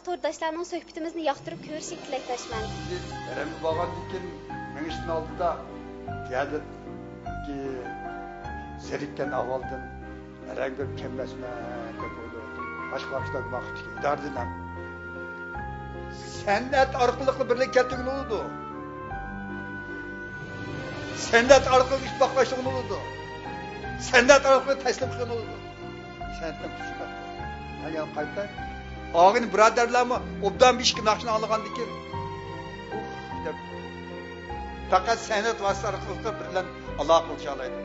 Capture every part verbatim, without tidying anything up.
تورداشلارنىڭ سۆھبىتىمىزنى ياقتۇرۇپ كۆرۈشىگە تىلەكداشمەن. ھەرەمگە بارغاندىن كېيىن مېڭىشتىن ئالدىدا يەردىكى زېرىككەن ئەھۋالدىن ھەرەمگە كەلمەسمەن دەپ ئويلىدىم. باشقا ئىشلارغا ۋاقىت ئىدارىدىن ھەم سەنئەت ئارقىلىق بىرلىككە كەلتۈرگىلى بولىدۇ. سەنئەت ئارقىلىق ئىتتىپاقلاشتۇرغىلى بولىدۇ. سەنئەت ئارقىلىق تەسلىم قىلغىلى بولىدۇ. سەنئەتنىڭ كۈچى بار. ھە، يەنە قايتا. ئاغىنە بۇرادەرلەرمۇ ئوبدان بىر ئىككى ناخشىنى ئاڭلىغاندىن كېيىن، ئۇھ دەپ، پەقەت سەنئەت ۋاسىتىسى ئارقىلىق بىر بىلەن ئالاقىلىشالايدۇ.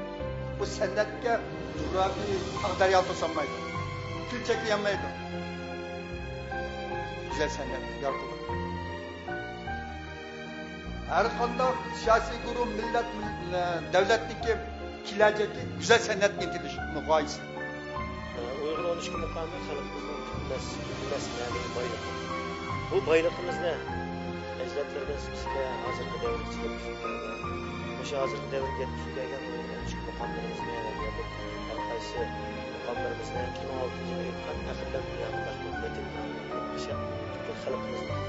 بۇ سەنئەتكە جۇغراپىيە تاغ دەريا توسالمايدۇ. كۈن چەكلىيەلمەيدۇ. گۈزەل سەنئەت يارىتىلىدۇ. ھەر قانداق سىياسىي گۇرۇھ، مىللەت، دۆلەتنىڭكى كېلەچەككە گۈزەل سەنئەتكە ئىنتىلىش غايىسى. ئۇيغۇر ئون ئىككى مۇقامى خەلقىمىزنىڭ پۈتۈنلەش، پۈتۈنلەش مەنىۋى بايلىقى. بۇ بايلىقىمىزنى ئەجدادلىرىمىز بىزگە ھازىرقى دەۋرگىچە يەتكۈزۈپ كەلگەن، مۇشۇ ھازىرقى دەۋرگە يەتكۈزۈپ كەلگەن ئۇيغۇر ئون ئىككى مۇقاملىرىمىزنى ۋە يەرلىك ھەر قايسى مۇقاملىرىمىزنى ئىككى مىڭ ئالتىنچى يىلى ئېيتقان پەخىرلەن دۇنياغا مەخمۇت ۋەتىنىڭ ناخشا پۈتۈن خەلقىمىزنىڭ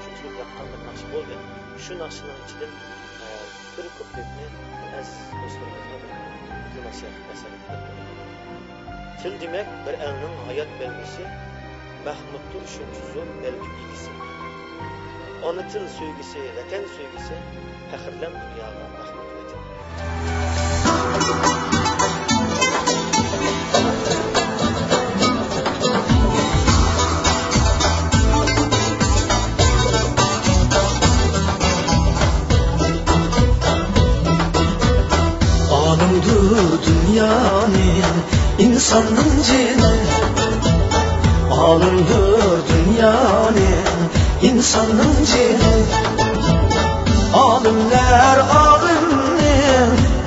شۇنچىلىك ياققان بىر ناخشا بولدى. شۇ ناخشىنىڭ ئىچىدىن، ئە، بىر كۇپلېتنى ئەزىز دوستلىرىمىزغا بىر ئىلتىماس قىلىپ بەرسەم دەپ ئويلايمەن. تىل دېمەك بىر ئەلنىڭ ھايات بەلگىسى، مەخمۇتتۇر شۇنچە زور بەلگە ئىگىسى. ئانا تىل سۆيگۈسى، ۋەتەن سۆيگۈسى، پەخىرلەن دۇنياغا مەخمۇت ۋەتىنىڭ. ئالىمدۇر دۇنيانى ئىنساننىڭ جېنى، ئالىمدۇر دۇنيانى ئىنساننىڭ جېنى. ئالىملەر ئالىمنى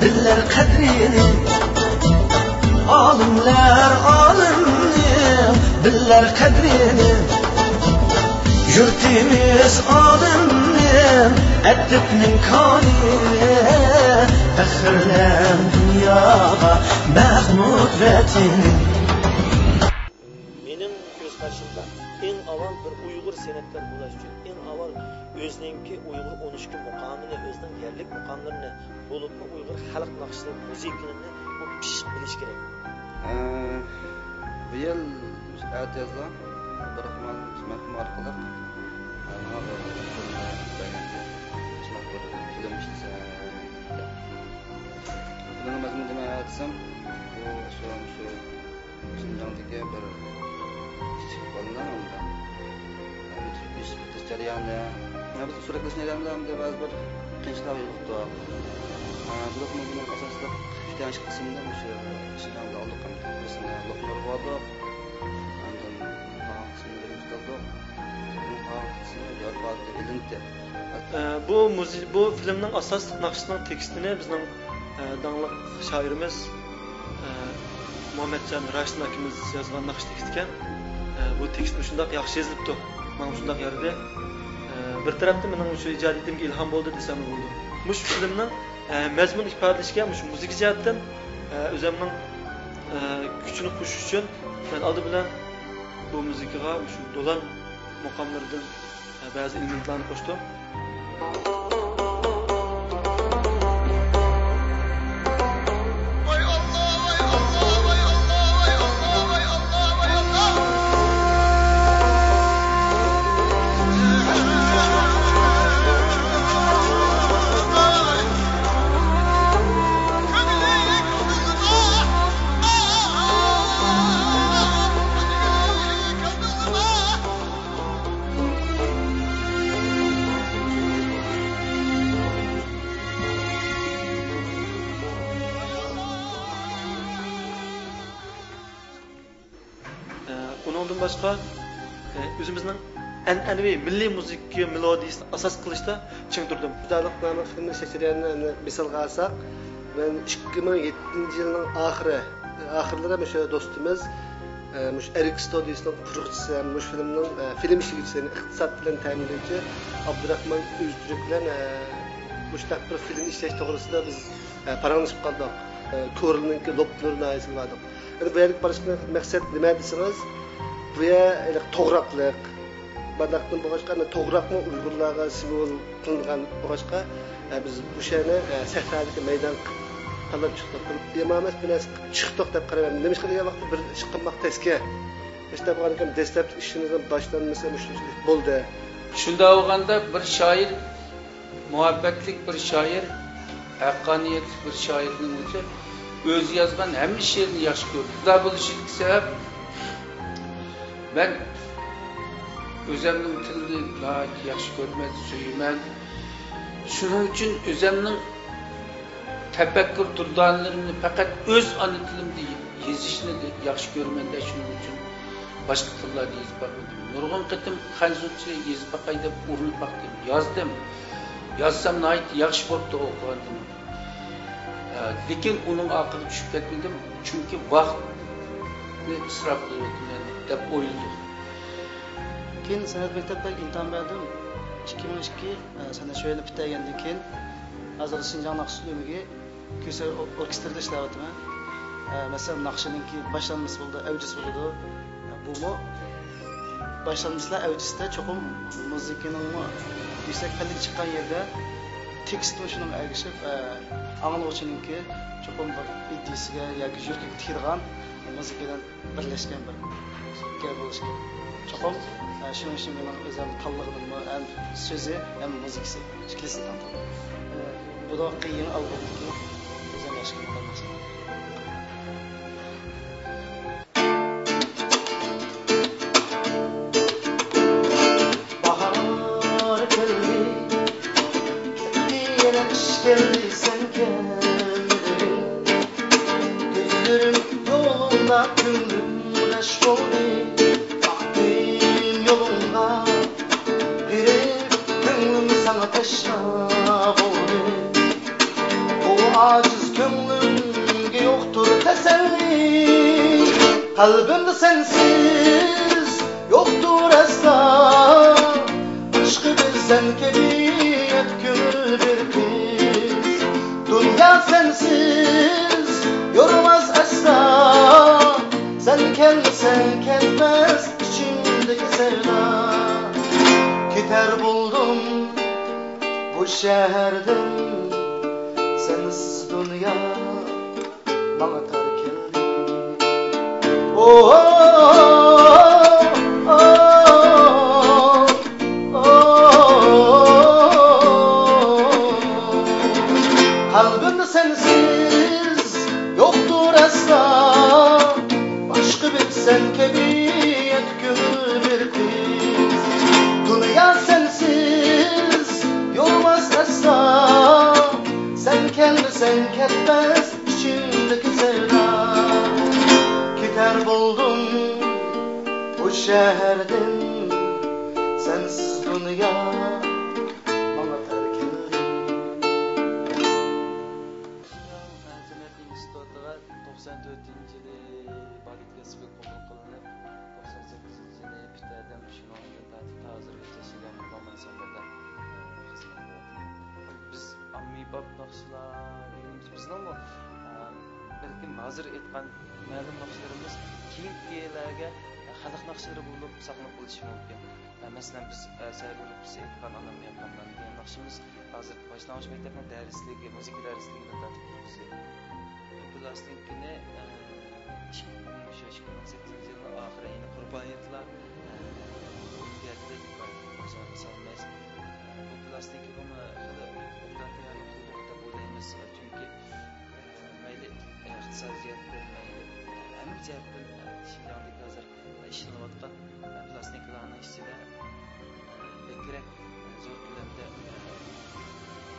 بىلەر قەدرىنى، ئالىملەر ئالىمنى بىلەر قەدرىنى. يۇرتىمىز ئالىمنىڭ، ئەدىبنىڭ كانى، پەخىرلەن دۇنياغا مەخمۇت ۋەتىنىم. مېنىڭ كۆز قارىشىمدا، ئەڭ ئاۋۋال بىر ئۇيغۇر سەنئەتكار بولاش ئۈچۈن، ئەڭ ئاۋۋال ئۆزىنىڭكى ئۇيغۇر ئون ئىككى مۇقامىنى، ئۆزىنىڭ يەرلىك مۇقاملىرىنى، بولۇپمۇ ئۇيغۇر خەلق ناخشىلىرى مۇزىكىلىرىنى ئۇ پىششىق بىلىشى كېرەك. ئە، بۇ يىل ئەتىيازدا ئابدۇراخمان مەرھۇم ئارقىلىق، ئە، ماڭا بىر پۇرسەت بەرگەنتى، شۇنداق بىر فىلىم ئىشلىسەم دەپ. فىلىمنىڭ مەزمۇنى نېمە دېسەم، بۇ شۇ، شۇ شىنجاڭدىكى بىر كىچىك بالىلار ئۇنداق ئۆسۈپ يېتىلىش جەريانى. بىز سۈرەتلەشنى ئەمدى بەزى بىر قىيىنچىلىقلارغا يولۇقتۇق. بولۇپمۇ بۇنىڭ ئاساسلىق ئىككى قىسمىدا مۇشۇ شىنجاڭدا ئالدۇق، بىرسىنى لوپنۇرغا ئالدۇق، ئاندىن قالغان قىسمىنى ئۈرۈمچىدە ئالدۇق، قالغان قىسمى ياۋروپادا ئېلىندى. ئە، بۇ مۇزىي-، بۇ فىلىمنىڭ ئاساسلىق ناخشىسىنىڭ تېكىستىنى بىزنىڭ، ئە، داڭلىق شائىرىمىز، ئە، مۇھەممەتجان راشىدىن ئاكىمىز يازغان ناخشا تېكىست ئىكەن. ئە، بۇ تېكىست مۇشۇنداق ياخشى يېزىلىپتۇ. ماڭا مۇشۇنداق يارىدى. ئە، بىر تەرەپتىن مېنىڭ مۇشۇ ئىجادىيىتىمگە ئىلھام بولدى دېسەممۇ بولىدۇ. مۇشۇ فىلىمنىڭ، ئە، مەزمۇن ئىپادىلىشىگە مۇشۇ مۇزىكا جەھەتتىن، ئە، ئۆزۈمنىڭ، ئە، كۈچىنى قوشۇش ئۈچۈن مەن ئالدى بىلەن بۇ مۇزىكىغا مۇشۇ دولان مۇقاملىرىدىن بەزى ئېلېمېنتلارنى قوشتۇم. ئۇنىڭدىن باشقا، ئۆزىمىزنىڭ ئەنئەنىۋى مىللىي مۇزىكا مېلودىيىسىنى ئاساس قىلىشتا چىڭ تۇردۇم. خۇدالىق بىلەن فىلىم ئىشلەش جەريانىنى ئەمدى مىسالغا ئالساق، مەن ئىككى مىڭ يەتتىنچى يىلنىڭ ئاخىرى، ئاخىرلىرى مۇشۇ دوستىمىز، ئە، مۇشۇ ئەرك ستۇدىيىسىنىڭ قۇرغۇچىسى ھەم مۇشۇ فىلىمنىڭ، ئە، فىلىم ئىشلىگۈچىسى، يەنى ئىقتىساد بىلەن تەمىنلىگۈچى ئابدۇراخمان ئۆزتۈرك بىلەن، ئە، مۇشۇنداق بىر فىلىم ئىشلەش توغرىسىدا بىز، ئە، پاراڭلىشىپ قالدۇق. ئە، كورلىنىڭكى لوپنۇر ناھىيەسىگە باردۇق. ئەنە بۇ يەرگە بارىشنىڭ مەقسەت نېمە دېسىڭىز، بۇ يەر ھېلىقى توغراقلىق، باداقتىن بولغاچقا، ئەنە توغراقمۇ ئۇيغۇرلارغا سىمۋول قىلىنغان بولغاچقا، ئە، بىز بۇ شەھەرنى، ئە، سەھرادىكى مەيدان تاللاپ چىقتۇق. ئىمام ئەمەس بۇ نەرسە چىقتۇق دەپ قارايمەن. نېمىشقا دېگەن ۋاقىتتا بىر ئىش قىلماق تەسكە. ئىشتا بولغانىكەن، دەسلەپكى ئىشىمىزنىڭ باشلانمىسى مۇشۇنچىلىك بولدى. شۇنداق بولغاندا بىر شائىر، مۇھەببەتلىك بىر شائىر، ھەققانىيەتلىك بىر شائىرنىڭ ئۆزى، ئۆزى يازغان ھەممە شېئىرنى ياخشى كۆرىدۇ. شۇنداق بولۇشىدىكى سەۋەب، مەن ئۆزەمنىڭ تىلىنى ناھايىتى ياخشى كۆرىمەن، سۆيىمەن. شۇنىڭ ئۈچۈن ئۆزەمنىڭ تەپەككۇر دۇردانىلىرىمنى پەقەت ئۆز ئانا تىلىمدا يېزىشنى ياخشى كۆرىمەن-دە، شۇنىڭ ئۈچۈن باشقا تىللاردا يېزىپ باقمىدىم. نۇرغۇن قېتىم خەنزۇچە يېزىپ باقاي دەپ ئۇرۇنۇپ باقتىم، يازدىم. يازسام ناھايىتى ياخشى بوپتۇ ئوقۇغاندىن. ئە، لېكىن ئۇنىڭ ئاقىغا چۈشۈپ كەتمىدىم، چۈنكى ۋاقىتنى ئىسراپ قىلىۋاتىمەن دەپ ئويلىدىم. كېيىن سەنئەت مەكتەپلەرگە ئىمتىھان بەردىم. ئىككى مىڭ ئىككى، ئە، سەنئەت شۆبىنى پۈتتۈرگەندىن كېيىن، ھازىر شىنجاڭ ناخشا ئۈنۈمىگە كۈي سەي ئوركېستىرىدا ئىشلەۋاتىمەن. ئە، مەسىلەن، ناخشىنىڭكى باشلانمىسى بولىدۇ، ئەۋجىسى بولىدۇ. ئە، بۇمۇ باشلانمىسىلا ئەۋجىسىدە چوقۇم مۇزىكىنىڭمۇ يۈكسەك پەللىگە چىققان يەردە تېكىستمۇ شۇنىڭغا ئەگىشىپ، ئە، ئاڭلىغۇچىنىڭكى چوقۇم بىر ئىدىيىسىگە ياكى يۈرىكىگە تېگىدىغان مۇزىكا بىلەن بىرلەشكەن بىر گەپ بولۇشى كېرەك. چوقۇم، ئە، شۇنىڭ ئۈچۈن مېنىڭ ئۆزۈم تاللىغىنىممۇ ھەم سۆزى، ھەم مۇزىكىسى ئىككىلىسىنى تاللىدىم. ئە، بۇ يېڭى ئالبومدىكى ئۆزۈم ياخشى كۆرگەن ناخشا. باھار كەلدى، كەلدى، يەنە قىش كەلدى، سەن كەلمىدىڭ. كۆزلىرىم يولۇڭدا، كۆڭلۈم غەش بولدى. باقتىم يولۇڭغا بېرىپ، كۆڭلۈم ساڭا تەشنا بولدى. بۇ ئاجىز كۆڭلۈمگە يوقتۇر تەسەللى. قەلبىمدە سەنسىز يوقتۇر ئەسلا، باشقا بىر سەن كەبى يەتكۈر بىر قىز. دۇنيا سەنسىز يورۇماس ئەسلا، سەن كەلمىسەڭ كەتمەس ئىچىمدىكى سەۋدا. كېتەر بولدۇم بۇ شەھەردىن، سەنسىز دۇنيا ماڭا تار كەلدى. ئوھ، ئوھ، ئوھ، ئوھ. قەلبىمدە سەنسىز يوقتۇر ئەسلا، باشقا بىر سەن كەبى يەتكۈر بىر قىز. دۇنيا سەنسىز يورۇماس ئەسلا، سەن كەلمىسەڭ كەتمەس ئىچىمدىكى سەۋدا. كېتەر بولدۇم بۇ شەھەردىن، سەنسىز دۇنيا ماڭا تار كەلدى. سەنئەت ئىنستىتۇتىغا توقسان تۆتىنچى يىلى بالېت كەسپى قوبۇل قىلىنىپ، توقسان سەككىزىنچى يىلى پۈتتۈردۈم. شۇنىڭدىن تارتىپ ھازىرغىچە شىنجاڭ مۇقام ئانسامبلىدا، ئە، خىزمەت قىلىۋاتىمەن. بىز ئاممىباب ناخشىلار دېگىنىمىز بىزنىڭمۇ، ئە، بەلكىم ھازىر ئېيتقان مەلۇم ناخشىلىرىمىز كېيىنكىلەرگە خەلق ناخشىلىرى بولۇپ ساقلىنىپ قېلىشى مۇمكىن. ئە، مەسىلەن، بىز، ئە، سەھەر گۈلى قۇشى ئېيتقان ئانامنى ياقامدان دېگەن ناخشىمىز ھازىر باشلانغۇچ مەكتەپنىڭ دەرسلىكى، مۇزىكا دەرسلىكىدىن تارتىپ كىرگۈزدى. بۇ پىلاستىنكىنى، ئە، ئىككى مىڭ، شۇ ئىككى مىڭ سەككىزىنچى يىلنىڭ ئاخىرى، يەنى قۇربان ھېيتلار، ئە، ئۆتكەندىلىك، ئە، باشلانغۇچ سالمايسىز. ئە، بۇ پىلاستىنكىغىمۇ خېلى ئوبدان تەييارلىق قىلدۇق دەپ ئويلايمىز. چۈنكى، ئە، مەيلى، ئە، ئىقتىسادىي جەھەتتىن، مەيلى، ئە، ھەممە جەھەتتىن، ئە، شىنجاڭدىكى ھازىر ئىشلىنىۋاتقان پىلاستىنكىلارنىڭ ئىچىدە بەكرەك زور كۆلەمدە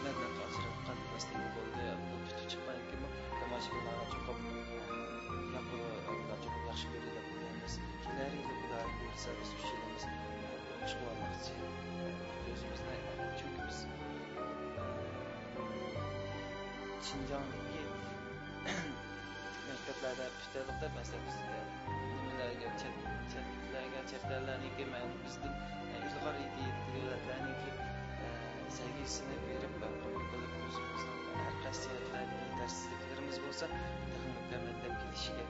مەبلەغ ئاجراتقان پىلاستىنكا بولدى. بۇ پۈتۈپ چىققاندىكىنمۇ تاماشىبىنلارغا چوقۇم ياقىدۇ، چوقۇم ياخشى كۆرىدۇ دەپ ئويلايمىز. كېلەر يىلى خۇدايىم بۇيرۇسا بىز ئۈچ يىلىمىز ئىشقا ئورۇنلاشماقچى. ئۆزىمىزنى، چۈنكى بىز شىنجاڭدىكى مەكتەپلەردە پۈتتۈردۇق دەپ، مەسىلەن، بىز نېمىلەرگە، چەت، چەتلەرگە، چەت ئەللەرنىڭكى، مەن بىزدىن ئىلغار ئىدىيەلىك دۆلەتلەرنىڭكى سەۋىيەسىنى بېرىپ قوبۇل قىلىپ، ئۆزىمىزنىڭ ھەر قايسى جەھەتلەردىكى يېتەرسىزلىكلىرىمىز بولسا تېخىمۇ مۇكەممەللەپ كېلىشىگە